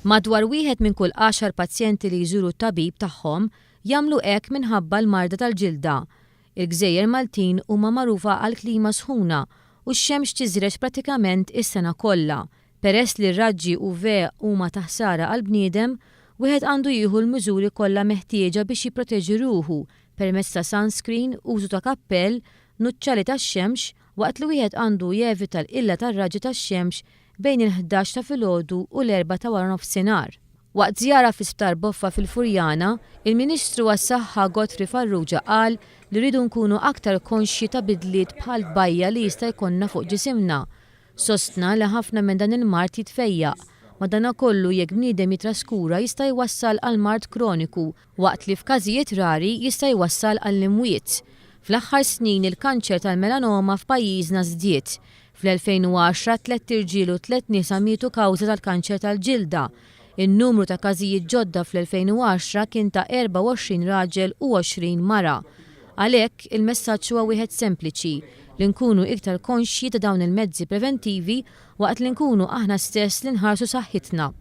Madwar wieħed minn kull għaxar pazjenti li jżuru t-tabib tagħhom jagħmlu hekk minħabba l-marda tal-ġilda. Il-gżejjer Maltin huma magħrufa għall-klima sħuna u x-xemx tiżreġ prattikament is-sena kollha. Peress li r-raġġi UV huma ta' ħsara għall-bniedem, wieħed għandu jieħu l-miżuri kollha meħtieġa biex jipproteġi ruħu permezz ta' sunscreen, użu ta' kappell, nuċċali tax-xemx, waqt li wieħed għandu jevita l-qilla tar-raġġi tax-xemx bejn il-ħdax ta' filgħodu u l-erbgħa ta' waranofsinhar. Waqt żjara fl-Isptar Boffa fil-Furjana, il-Ministru għas-Saħħa Godfrey Farrugia qal li rridu nkunu aktar konxji ta' bidliet bħal tbajja' li jista' jkollna fuq ġisimna. Sostna li ħafna minn dan il-mard jitfejjaq, madanakollu jekk bniedem jitraskura jista' jwassal għal mard kroniku waqt li f'każijiet rari jista' jwassal għall-imwiet. Fl-aħħar snin il-kanċer tal-melanoma f'pajjiżna żdied. Fl-2010 tlett irġiel u tlett nisa mietu kawża tal-kanċer tal-ġilda. In-numru ta' każijiet ġodda fl-2010 kien ta' 24 raġel u 20 mara. Għalhekk, il-messaġġ huwa wieħed sempliċi, li nkunu iktar konxji ta' dawn il-mezzi preventivi waqt li nkunu aħna stess li nħarsu saħħitna.